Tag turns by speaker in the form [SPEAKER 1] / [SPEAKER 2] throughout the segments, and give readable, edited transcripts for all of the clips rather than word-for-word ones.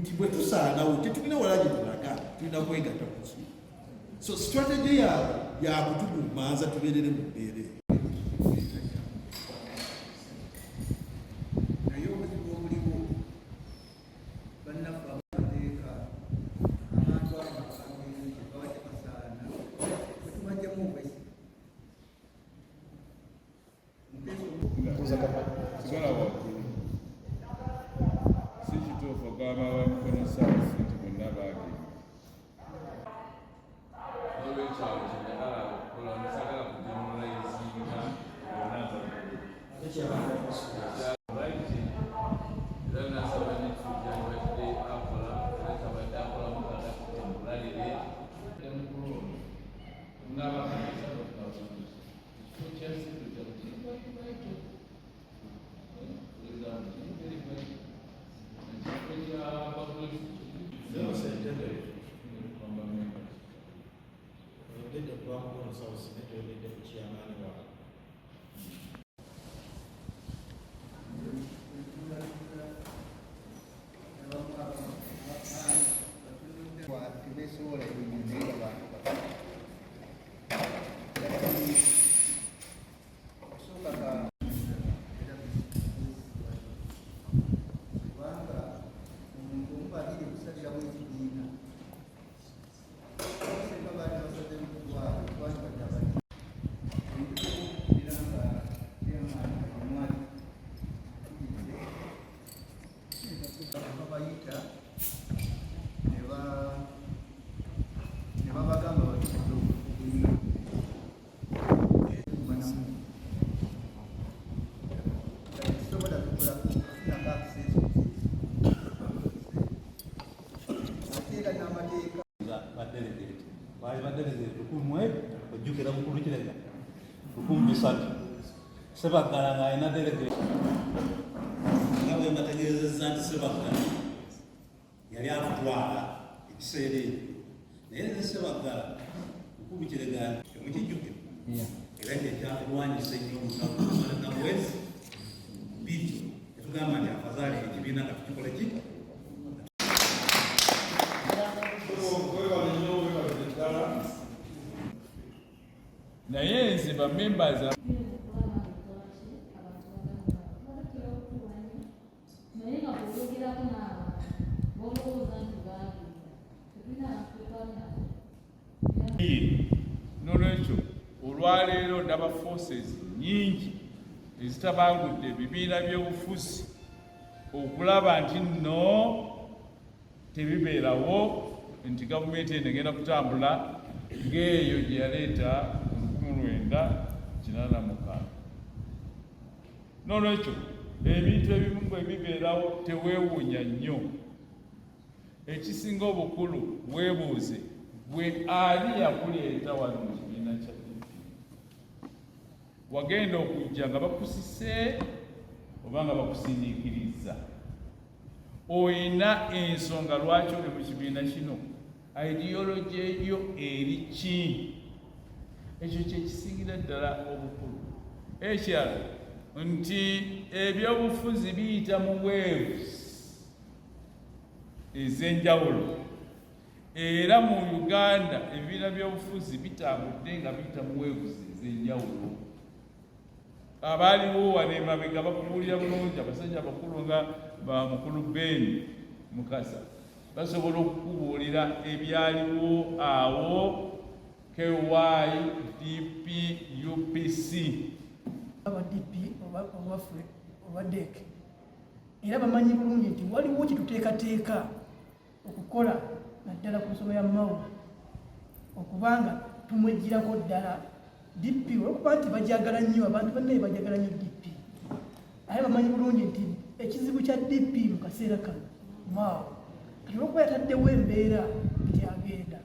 [SPEAKER 1] Nti bwe tusaanawo tetulina wala gye tulaga, tulina kwegatta ku nsi. So strategy yaabwe yakutugumanza tubeerere mu mbeera eyo.
[SPEAKER 2] Naye obuzibu obuliwo, bannaffe abamateeka, abantu abo abagenze baba tebasaana, bwetubajjamu obwesige.
[SPEAKER 3] Sigala waggulu. Si kituufu ogamba aba Mukono South nti bonna baagenda. N'olwekyo awo kye njagala okukola, saagala kugeneralizinga bonna. Right, era nasaba ne kyabadde akola, era kyabadde akolamu katakutembulalire mukulu ono ng'abakanisa. Ekifo kya secretary kiri very vital. For example, kiri very vital. Ekifo kya publicity
[SPEAKER 1] Zero Ssentebe.
[SPEAKER 3] Kwamba members.
[SPEAKER 1] Oyogedde ku lwa Mukono South naye toyogedde ku chairman waabwe.
[SPEAKER 2] Tebeesobola ebintu, naye nga bantu bato. Kati okusooka ka era kubanga omuntu omu bagiri kusalirawo ekibiina, senga baali basaze mutwalo twandibadde abali era nga chairman omwali babayita ne babagamba batuuze okubanamu tusobola tukola kufunako access ate era n'amateeka.
[SPEAKER 4] Badelegate baali badelegate 1000, ojjukira mukulu Kirega, 1300. Sebaggala ng'alina delegate, nga bwe mbategeezezza nti Sebaggala yali atutwala ekiseera ekyo, naye nze Sebaggala mukulu Kirega temukijjukira, era kyekyatulwanyisa ennyo olutalo 2 Tetugamba nti afazaali ekibiina nga tukikole ki.
[SPEAKER 3] Webale nnyo, webale ddala. Naye nze ba members
[SPEAKER 5] Naye nga bw'oyogerako n'abantu b'olowooza nti baagenda, tetulina abantu be twali nabo.
[SPEAKER 3] N'olwekyo olwaleero ndaba forces nyingi ezitabangudde ebibiina by'obufuzi okulaba nti nno tebibeerawo nti gavumenti eno egenda kutambula ng'eyo gye yaleeta mu 1986. N'olwekyo ebintu ebimu bwe bibeerawo teweewuunya nnyo. Ekisinga obukulu, weebuuze gwe ani yakuleeta wano mu kibiina kya DP. Wagenda okujja nga bakusise oba nga bakusindiikiriza? Oyina ensonga lwaki oli mu kibiina kino? Ideology eyo eri ki? Ekyo kyekisingira ddala obukulu. Ekirala nti ebyobufuzi biyita mu waves ez'enjawulo, era mu Uganda ebibiina by'obufuzi bitambudde nga biyita mu waves ez'enjawulo. Abaaliwo wano emabega bakubuulira bulungi. Abasajja abakulu nga bamukulu Ben Mukasa basobola okukubuulira ebyaliwo awo KYDP UPC.
[SPEAKER 6] Aba DP obaffe oba DEC era bamanyi bulungi nti waliwo kyetuteekateeka okukola, naddala ku nsonga ya Mao, okubanga tumwejjirako ddala DP, olwokuba nti bajagala nnyo abantu bannaye, bajagala nnyo DP. Aye bamanyi bulungi nti ekizibu kya DP mu kaseera kano Mao. Kati olwokuba yataddewo embeera nti agenda,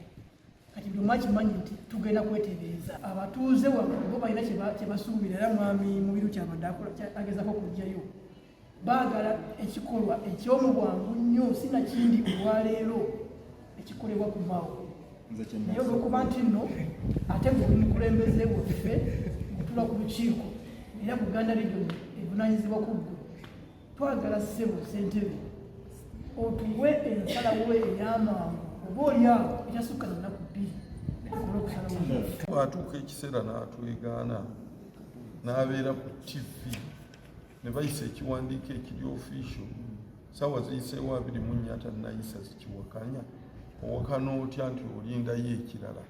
[SPEAKER 6] kati buli omu akimanyi nti tugenda kwetereeza. Abatuuze wano bo balina kyebasuubira, era mwami Mubiru kyabadde agezako okugjayo. Baagala ekikolwa eky'omu bwangu nnyo, sinakindi olwaleero ekikolebwa ku Mao. Naye olwokuba nti nno ate gwe oli mukulembeze waffe, ng'otula ku lukiiko era Buganda Region evunanyizibwa ku ggwe, twagala ssebo ssentebe. Otuwe ensalawo ey'amangu oba oliawo etasukka na nnaku 2 tukole okusalawo.
[SPEAKER 7] Bw'atuuka ekiseera n'atwegaana n'abeera ku TV ne bayisa ekiwandiiko ekiri official, saawa ziyiseewo 24 tannayisa zikiwakanya, owakana otya nti olindayo ekirala?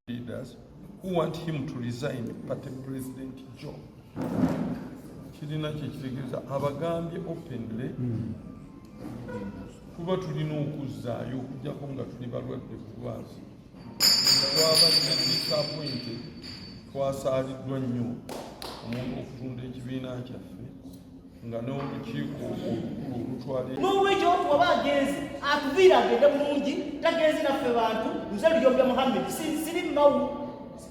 [SPEAKER 7] Leaders who want him to resign party president job, kirina kyekitegeeza. Abagambye openly, tuba tulina okuzzaayo okujjako nga tuli balwadde bulwazi. Twabadde disappointed, twasaaliddwa nnyo omuntu okutunda ekibiina kyaffe nga n'olukiiko olukulu olutwala
[SPEAKER 8] N'olwekyo waba agenze, atuviire, agende bulungi. Tagenze naffe bantu. Nze Luyombya Muhammed, siri Mawu.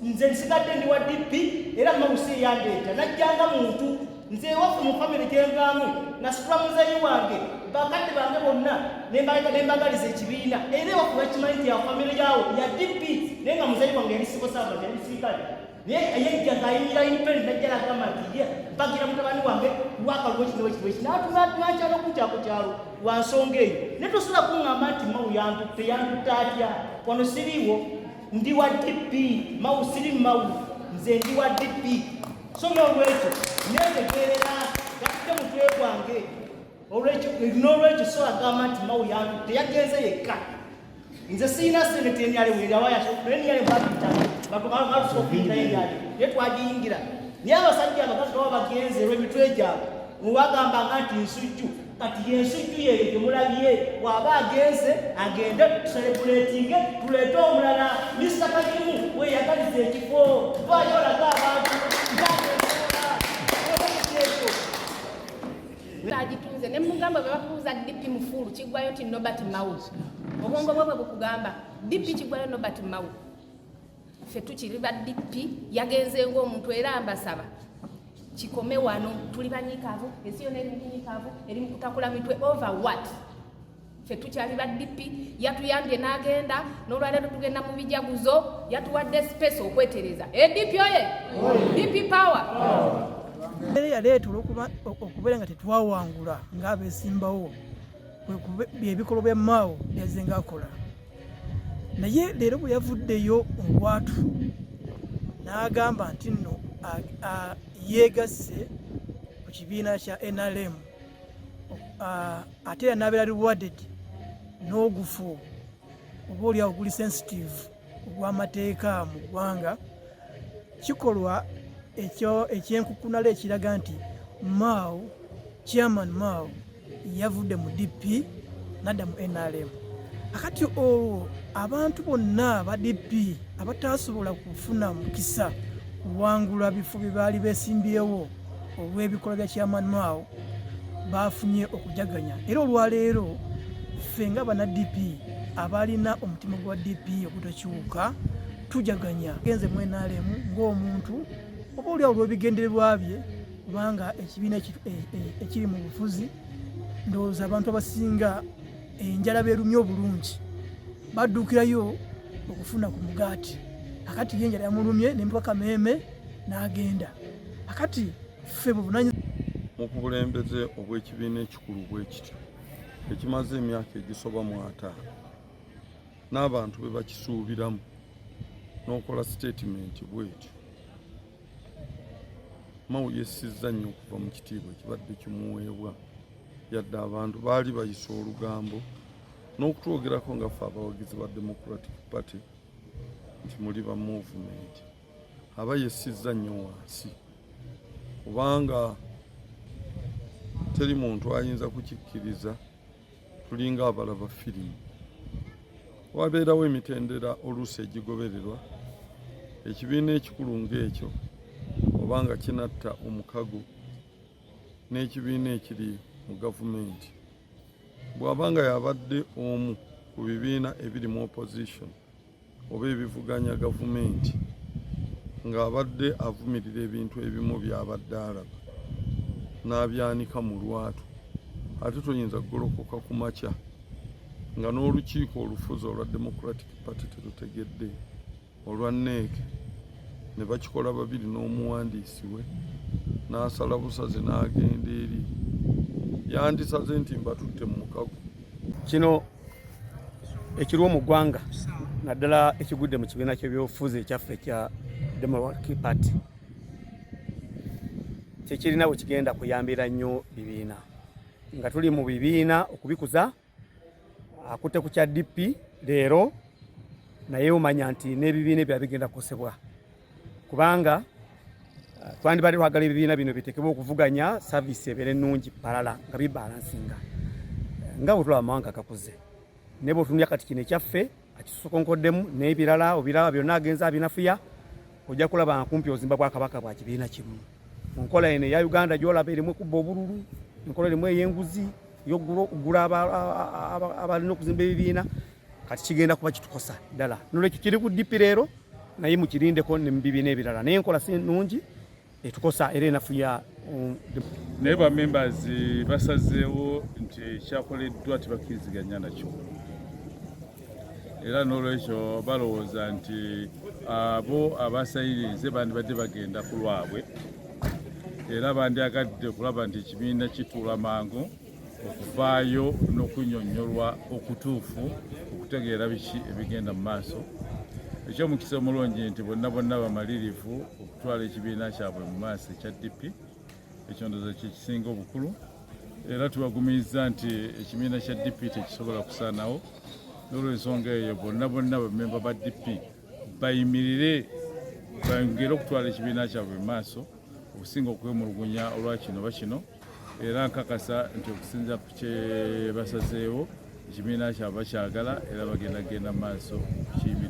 [SPEAKER 8] Nze nsigadde ndi wa DP, era Mawu si eyandeeta, najjanga muntu. Nze ewaffe mu famire gyenvaamu nasitula muzeeyi wange, bakadde bange bonna nembagaliza ekibiina, era ewaffe bakimanyi nti ya famire yawo ya DP, naye nga muzeeyi wange yali civil servant, yali musirikale, naye yejja ng'ayingira independent, najja nagamba nti ye mpagira mutabani wange lwakalulu kino wekiti wekiti, nakyalo kukya ku kyalo lwa nsonga eyo. Naye tosobola kuŋŋamba nti Mawu yantutte. Yantutte atya? Wano siriiwo, ndi wa DP. Mawu siri Mawu, nze ndi wa DP. So n'olwekyo netegeerera gatutte mutwe gwange. Olwekyo, n'olwekyo so agamba nti Mawu yantutte, yagenze yekka. Nze sirina sente. NRM NRM batuyita okuyingira NRM, naye twagiyingira, naye abasajja abakazi baba bagenze olw'emitwe gyabwe webagambanga nti nsujju. Kati yensujju yeeyo gyemulabye. Bw'aba agenze, agende, tucelebratinge, tuleete omulala. Mr Kagimu weyagaliza ekifo, vaayo olaga abantu nti ekyo
[SPEAKER 9] Agitunze ne mugamba, bwe bakubuuza DP mufuulu, kiggwayo nti Norbert Mao. Obwongo bwe bwe bukugamba DP kiggwayo Norbert Mao. Ffe tukiri ba DP. Yagenze ng'omuntu, era mbasaba kikome wano. Tuli banyiikaavu, ensi yonna eri mu bunyiikaavu, eri mu kutakula mitwe over what? Ffe tukyali ba DP. Yatuyambye n'agenda, n'olwaleero tugenda mu bijaguzo. Yatuwadde space okwetereza. E DP oye! DP power!
[SPEAKER 6] Era yaleeta olwokuba okubeera nga tetwawangula ng'abeesimbawo, byebikolwa bya Maawo byazze ng'akola. Naye leero bwe yavuddeyo olwatu n'agamba nti nno yeegasse ku kibiina kya NRM, ate era n'abeera rewarded n'ogufo oba oliawo guli sensitive ogw'amateeka mu ggwanga, kikolwa ekyo ekyenkukunala ekiraga nti Mao, Chairman Mao, yavudde mu DP nadda mu NRM. Akati olwo abantu bonna aba DP abataasobola kufuna mukisa kuwangula bifo bye baali beesimbyewo olw'ebikolwa bya Chairman Mao bafunye okujaganya. Era olwaleero ffe nga bana DP abalina omutima gwa DP ogutakyuka tujaganya. Genze mu NRM ng'omuntu oba oliawo olw'ebigendererwa bye, kubanga ekibiina ekiri mu bufuzi, ndowooza abantu abasinga enjala beerumye obulungi baddukirayo okufuna ku mugaati. Akati ye enjala yamulumye nemutuka kameeme n'agenda. Akati ffe buvunanyi
[SPEAKER 7] mu kubulembeze obw'ekibiina ekikulu bwe kityo ekimaze emyaka egisoba mu 50 n'abantu be bakisuubiramu, n'okola sitatimenti bwetyo, Mawu yessizza nnyo okuva mu kitiibwa ekibadde kimuweebwa. Yadde abantu baali bayisa olugambo n'okutwogerako nga ffe abawagizi ba Democratic Party nti muli ba movement, aba yessizza nnyo wansi, kubanga teri muntu ayinza kukikkiriza. Tulinga abalaba firimu, wabeerawo emitendera oluusi egigobererwa. Ekibiina ekikulu ng'ekyo oba nga kinatta omukago n'ekibiina ekiri mu gavumenti, bw'aba nga yabadde omu ku bibiina ebiri mu opposition oba ebivuganya gavumenti, ng'abadde avumirira ebintu ebimu by'abadde alaba n'abyanika mu lwatu, ate toyinza kugolokoka ku makya nga n'olukiiko olufuzi olwa Democratic Party terutegedde, olwa NEC, ne bakikola babiri n'omuwandiisi we, n'asala busazi n'agenda eri. Yandisaze nti mbatutte mu mukago.
[SPEAKER 10] Kino ekiriwo mu ggwanga naddala ekigudde mu kibiina ky'ebyobufuzi ekyaffe ekya Democratic Party kyekirina bwe kigenda kuyambira nnyo bibiina nga tuli mu bibiina okubikuza. Akutte ku kya DP leero, naye omanya nti n'ebibiina ebyo bigenda kukosebwa, kubanga twandibadde twagala ebibiina bino bitekebwa okuvuganya, service ebeere ennungi balala nga bibalansinga nga bwe tulaba amawanga gakuze. Naye bw'otunulira kati kino ekyaffe akisokonkoddemu n'ebirala obiraba byonna agenza abinafuya, ojja kulaba nga kumpi ozimba bwakabaka bwa kibiina kimu. Mu nkola eno eya Uganda gy'olaba erimu ekubba obululu, enkola erimu ey'enguzi ey'okugula abalina okuzimba ebibiina, kati kigenda kuba kitukosa ddala. Nolwekyo kiri ku DP leero, naye mukirindeko ne mu bibiina ebirala, naye enkola si nnungi, etukosa era enafuya.
[SPEAKER 3] Naye ba members basazeewo nti ekyakoleddwa tebakkiriziganya nakyo, era n'olwekyo balowooza nti abo abasayirize bandibadde bagenda ku lwabwe, era bandyagadde okulaba nti ekibiina kituula mangu okuvaayo n'okunnyonnyolwa okutuufu okutegeera biki ebigenda mu maaso. Ekyomukisa omulungi nti bonna bonna bamalirivu okutwala ekibiina kyabwe mu maaso ekya DP. Ekyo ndowooza kye kisinga obukulu, era tubagumizza nti ekibiina kya DP tekisobola kusaanawo. N'olwensonga eyo bonna bonna bamemba ba DP bayimirire bongere okutwala ekibiina kyabwe mu maaso okusinga okwemulugunya olwa kino oba kino. Era nkakasa nti okusinziira ku kye basazeewo, ekibiina kyabwe bakyagala era bagenda kugenda mu maaso okukiyimiriza.